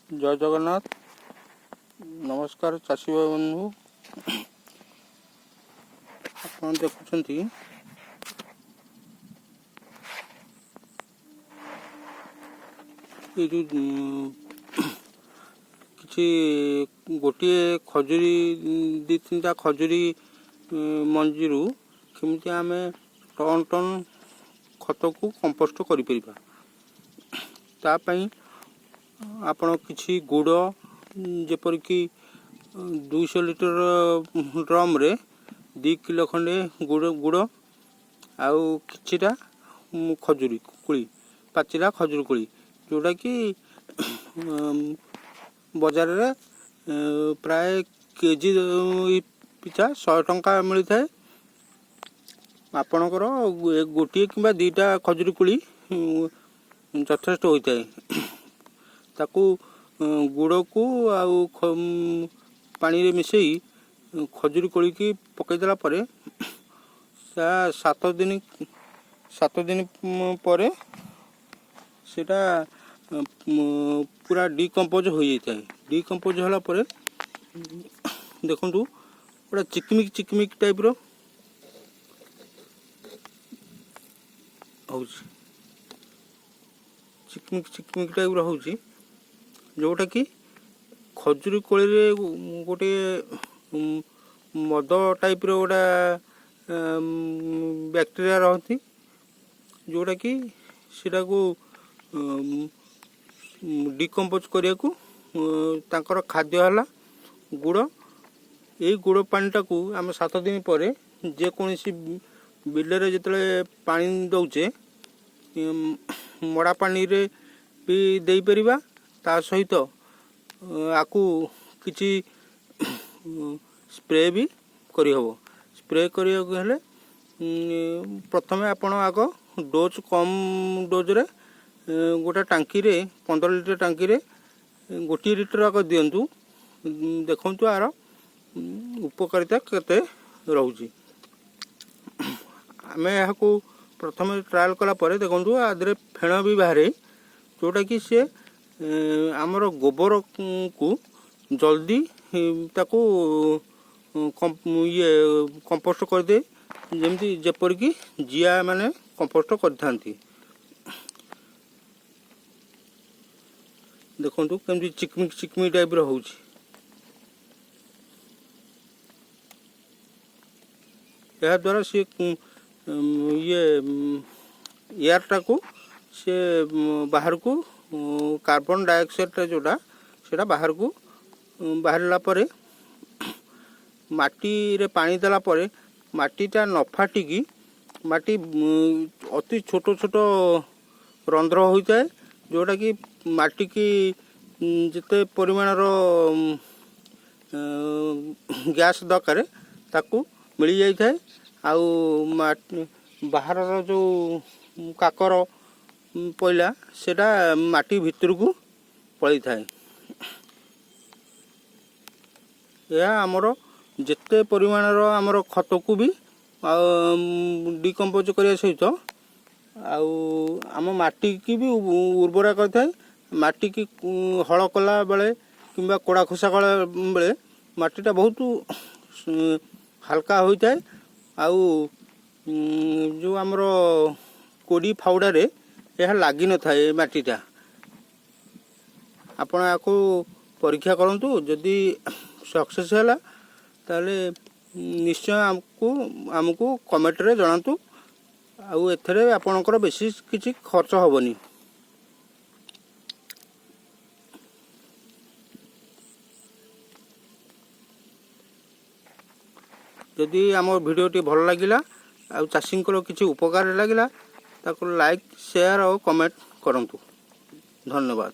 ଜୟ ଜଗନ୍ନାଥ। ନମସ୍କାର ଚାଷୀ ଭାଇ ବନ୍ଧୁ। ଆପଣ ଦେଖୁଛନ୍ତି ଏଇ ଯେଉଁ କିଛି ଗୋଟିଏ ଖଜୁରୀ, ଦୁଇ ତିନିଟା ଖଜୁରୀ ମଞ୍ଜିରୁ କେମିତି ଆମେ ଟନ୍ ଟନ୍ ଖତକୁ କମ୍ପୋଷ୍ଟ କରିପାରିବା। ତା ପାଇଁ ଆପଣ କିଛି ଗୁଡ଼, ଯେପରିକି 200 ଲିଟର ଡ୍ରମ୍ରେ 2 କିଲୋ ଖଣ୍ଡେ ଗୁଡ଼ ଆଉ କିଛିଟା ଖଜୁରୀ କୋଳି, ପାଚିଲା ଖଜୁରୀ କୋଳି, ଯେଉଁଟାକି ବଜାରରେ ପ୍ରାୟ କେଜି ପିଛା 100 ଟଙ୍କା ମିଳିଥାଏ। ଆପଣଙ୍କର ଗୋଟିଏ କିମ୍ବା ଦୁଇଟା ଖଜୁରୀ କୋଳି ଯଥେଷ୍ଟ ହୋଇଥାଏ। ତାକୁ ଗୁଡ଼କୁ ଆଉ ପାଣିରେ ମିଶାଇ ଖଜୁରୀ କୋଳିକି ପକାଇଦେଲା ପରେ 7 ଦିନ ପରେ ସେଇଟା ପୁରା ଡିକମ୍ପୋଜ୍ ହୋଇଯାଇଥାଏ। ଡିକମ୍ପୋଜ୍ ହେଲା ପରେ ଦେଖନ୍ତୁ, ପୁରା ଚିକମିକ ଚିକମିକ ଟାଇପ୍ର ହେଉଛି, ଚିକମିକ ଚିକମିକ ଟାଇପ୍ର ହେଉଛି, ଯେଉଁଟାକି ଖଜୁରୀ କୋଳିରେ ଗୋଟିଏ ମଦ ଟାଇପ୍ର ଗୋଟା ବ୍ୟାକ୍ଟେରିଆ ରହନ୍ତି, ଯେଉଁଟାକି ସେଟାକୁ ଡିକମ୍ପୋଜ୍ କରିବାକୁ ତାଙ୍କର ଖାଦ୍ୟ ହେଲା ଗୁଡ଼। ଏଇ ଗୁଡ଼ ପାଣିଟାକୁ ଆମେ 7 ଦିନ ପରେ ଯେକୌଣସି ବିଲରେ ଯେତେବେଳେ ପାଣି ଦେଉଛେ, ମଡ଼ା ପାଣିରେ ବି ଦେଇପାରିବା। ତା ସହିତ ଆକୁ କିଛି ସ୍ପ୍ରେ ବି କରିହେବ। ସ୍ପ୍ରେ କରିବାକୁ ହେଲେ ପ୍ରଥମେ ଆପଣ ଆଗ ଡୋଜ୍ କମ୍ ଡୋଜ୍ରେ ଗୋଟେ ଟାଙ୍କିରେ, 15 ଲିଟର ଟାଙ୍କିରେ 1 ଲିଟର ଆଗ ଦିଅନ୍ତୁ। ଦେଖନ୍ତୁ ଆର ଉପକାରିତା କେତେ ରହୁଛି। ଆମେ ଏହାକୁ ପ୍ରଥମେ ଟ୍ରାଏଲ୍ କଲା ପରେ ଦେଖନ୍ତୁ, ଆ ଦେହରେ ଫେଣ ବି ବାହାରେ, ଯେଉଁଟାକି ସିଏ ଆମର ଗୋବରକୁ ଜଲ୍ଦି ତାକୁ ଇଏ କମ୍ପୋଷ୍ଟ କରିଦିଏ, ଯେମିତି ଯେପରିକି ଜିଆ ମାନେ କମ୍ପୋଷ୍ଟ କରିଥାନ୍ତି। ଦେଖନ୍ତୁ କେମିତି ଚିକମିକ ଚିକମିକ ଟାଇପ୍ର ହେଉଛି। ଏହାଦ୍ୱାରା ସିଏ ଇଏ ଏୟାରଟାକୁ ସିଏ ବାହାରକୁ, କାର୍ବନ ଡାଇଅକ୍ସାଇଡ଼ଟା ଯେଉଁଟା, ସେଇଟା ବାହାରକୁ ବାହାରିଲା ପରେ ମାଟିରେ ପାଣି ଦେଲା ପରେ ମାଟିଟା ନ ଫାଟିକି ମାଟି ଅତି ଛୋଟ ଛୋଟ ରନ୍ଧ୍ର ହୋଇଥାଏ, ଯେଉଁଟାକି ମାଟିକି ଯେତେ ପରିମାଣର ଗ୍ୟାସ୍ ଦରକାର ତାକୁ ମିଳିଯାଇଥାଏ। ଆଉ ବାହାରର ଯେଉଁ କାକର ପଇଲା, ସେଇଟା ମାଟି ଭିତରକୁ ପଳେଇଥାଏ। ଏହା ଆମର ଯେତେ ପରିମାଣର ଆମର ଖତକୁ ବି ଡିକମ୍ପୋଜ୍ କରିବା ସହିତ ଆଉ ଆମ ମାଟିକି ବି ଉର୍ବର କରିଥାଏ। ମାଟିକି ହଳ କଲା ବେଳେ କିମ୍ବା କୋଡ଼ା ଖୋସା କଲା ବେଳେ ମାଟିଟା ବହୁତ ହାଲକା ହୋଇଥାଏ। ଆଉ ଯେଉଁ ଆମର କୋଡ଼ି ଫାଉଡ଼ାରେ ଏହା ଲାଗିନଥାଏ ମାଟିଟା। ଆପଣ ଏହାକୁ ପରୀକ୍ଷା କରନ୍ତୁ। ଯଦି ସକ୍ସେସ୍ ହେଲା, ତାହେଲେ ନିଶ୍ଚୟ ଆମକୁ କମେଣ୍ଟରେ ଜଣାନ୍ତୁ। ଆଉ ଏଥିରେ ଆପଣଙ୍କର ବେଶୀ କିଛି ଖର୍ଚ୍ଚ ହେବନି। ଯଦି ଆମ ଭିଡ଼ିଓଟି ଭଲ ଲାଗିଲା ଆଉ ଚାଷୀଙ୍କର କିଛି ଉପକାର ଲାଗିଲା, ତାକୁ ଲାଇକ୍, ସେୟାର ଆଉ କମେଣ୍ଟ କରନ୍ତୁ। ଧନ୍ୟବାଦ।